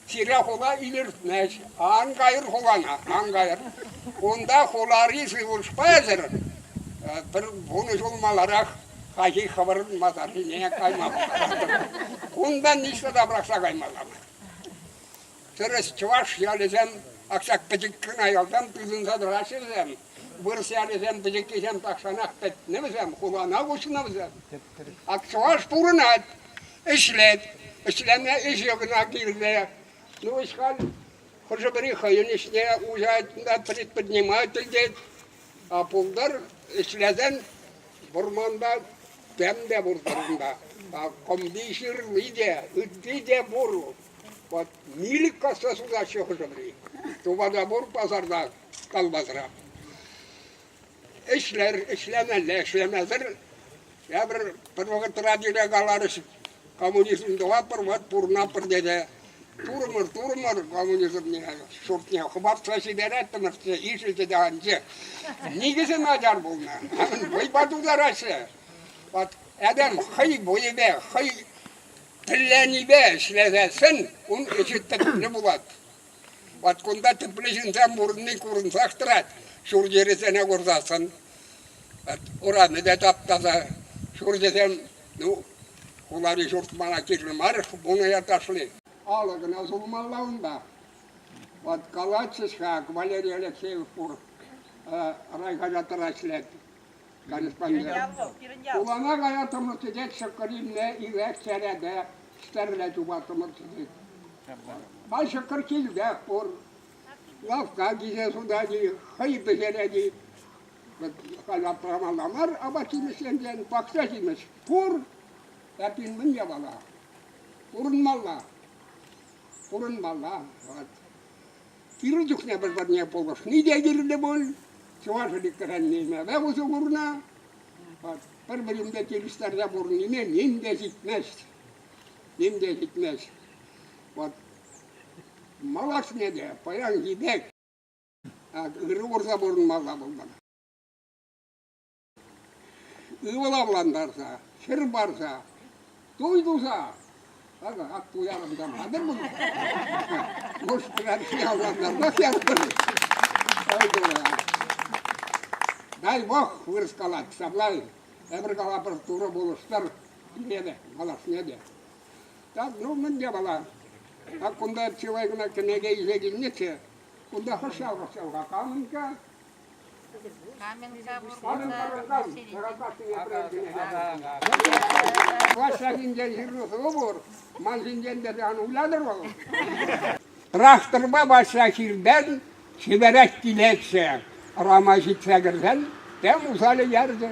Сире хула илӗртмест. Ан кайӑр хулана, ан кайӑр. Кунта хулари сывлӑшпа эсӗр пӗр вунӑ ҫул маларах хайхи хӑвӑрӑн масар ҫине кайма пултаратӑр. Кунтан ниҫта та пӑрахса каймалла мар. Тӗрӗс, чӑваш ялӗсем ак ҫак пӗчӗк кӑна ялтан тытӑнса тӑраҫҫӗ вӗсем. Вырӑс ялӗсем пӗчӗккисем тахҫанах пӗтнӗ вӗсем, хулана куҫнӑ вӗсем. Ак чӑваш пурӑнать, ӗҫлет. Ӗҫлеме ӗҫӗ кӑна кирлӗ. Ну, ӗҫ халь хӑшӗ-пӗри хӑйӗн ӗҫне уҫать, предприниматель тет. А пултӑр, ӗҫлесен вӑрманта тем те пур унта. Кӑмпи ҫырли те, ытти те пур. Вот милӗк касса сутаҫҫӗ хӑшӗ-пӗри. Тупата пур пасарта, колбасра. Ӗҫлер, ӗҫлемелле, ӗҫлемесӗр тепӗр пӗр вӑхӑтра пире каларӗҫ, коммунизм тӑватпӑр, вот пурӑнатпӑр тесе. Турӑмӑр, турӑмӑр коммунизмне, ҫуртне хӑпартса ҫитереттӗмӗрччӗ, ишӗлчӗ те анчӗ. Никӗсӗ начар пулнӑ, вӑйпа тутараҫҫӗ. Вот этем хӑй вӑйӗпе, хӑй тӗлленипе ӗҫлесессӗн ун ӗҫӗ тӗплӗ пулать. Вот кунта тӗплӗ ҫынсем пурӑнни курӑнсах тӑрать. Ҫурт-йӗрӗсене курсассӑн урамӗ те тап-таса. Ҫурчӗсем, ну, хулари ҫурт мана кирлӗ мар, вунӑ этажли. Алӑ кӑна сулмалла унта. Вот калатчӗҫ-ха, Валерий Алексеев пур, райхаҫатра ӗҫлет. Корреспондент. Хулана каятӑмӑр тет, ҫӑкӑр илме ирех черете Ҫтерле чупаттӑмӑр тет. Ман ҫӑкӑр килтех пур. Лавкка килсе сутать-и, хӑй пӗҫерет-и. Халь аптӑрамалла мар апат-ҫимӗҫсенчен, пахча ҫимӗҫ пур. Эппин мӗн япала? Пурӑнмалла. Пурӑнмалла. Вот. Кирлӗ чухне пӗр-пӗрне пулӑшни те кирлӗ пуль. Чӑваш ӗлӗкрен усӑ курнӑ. Пӗр-пӗринпе килӗштерсе пурӑннине ним те ҫитмест. Ним те ҫитмест. Вот малашне те паянхи пек ырӑ курса пурӑнмалла пултӑр. Ывӑл авлантарса, хӗр парса, туй туса, акӑ ак туярӑм хатӗр пулнӑ. Мӑшкӑрарҫи авлантарсах ятӑр. Дай Бог вырӑс калать, ҫапла эпир калапӑр, Турӑ пулӑштӑр пире те, малашне те. Так, ну мӗн япала. Ак кунта чылай кӑна кӗнеке илсе килнӗччӗ. Кунта хӑш ял хӑш ялха Каменка, Ваҫҫа ҫинчен ҫырнӑ сӑвӑ пур. Ман ҫинчен тесе ан улятӑр вӑл. Тракторпа Ваҫҫа хиртен чиперех килетчӗ. Рама ҫитсе кӗрсен тем усалӗ ярчӗ.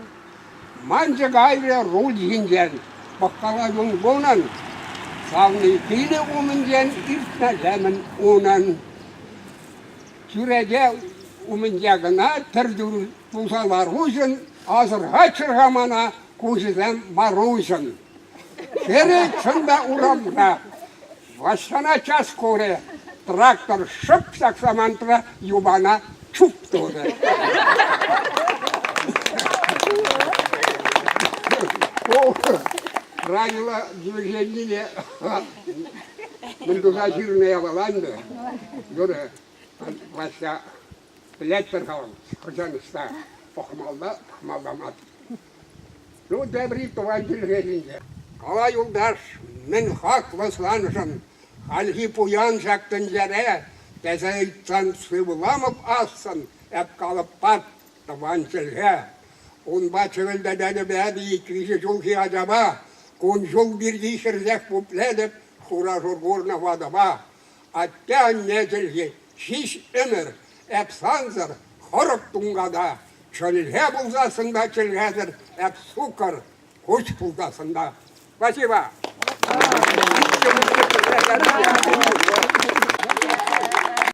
Манчӗ кайрӗ руль ҫинчен. Пӑхкала юнкунӑн савни килӗ умӗнчен иртнӗ-ҫемӗн унӑн. Чӳрече умӗнче кӑна тӗр туса ларуҫӑн асӑрхаччӑр-ха мана куҫӗсем Маруҫӑн. Хӗрӗ чӑн та урамра. Ваҫҫана час курӗ, трактор шӑп ҫак самантра юпана чуп турӗ. Ку правила движенине мӗн туса ҫырнӑ япала ӗнтӗ. Юрӗ. Вася, пӗлетпӗр-ха вӑл, хӑҫан ӑҫта пӑхмалла, пӑхмалла мар. Ну, тепри тӑван чӗлхе ҫинче. Кала, юлташ, мӗн хаклӑ саншӑн хальхи пуян ҫак тӗнчере, тесе ыйтсан сывламӑп ассӑн, эп калӑп пат, тӑван чӗлхе. Унпа чӗвӗлтететӗп эпӗ ик-виҫӗ ҫулхи ачапа, кун-ҫул пирки хӗрсех пуплетӗп хура-шур курнӑ ватӑпа. Атте-анне чӗлхи ҫич ӗмӗр, эп сансӑр хӑрӑк тунката, чӗлхе пулсассӑн та чӗлхесӗр эп суккӑр, куҫ пулсассӑн та. Спасибо.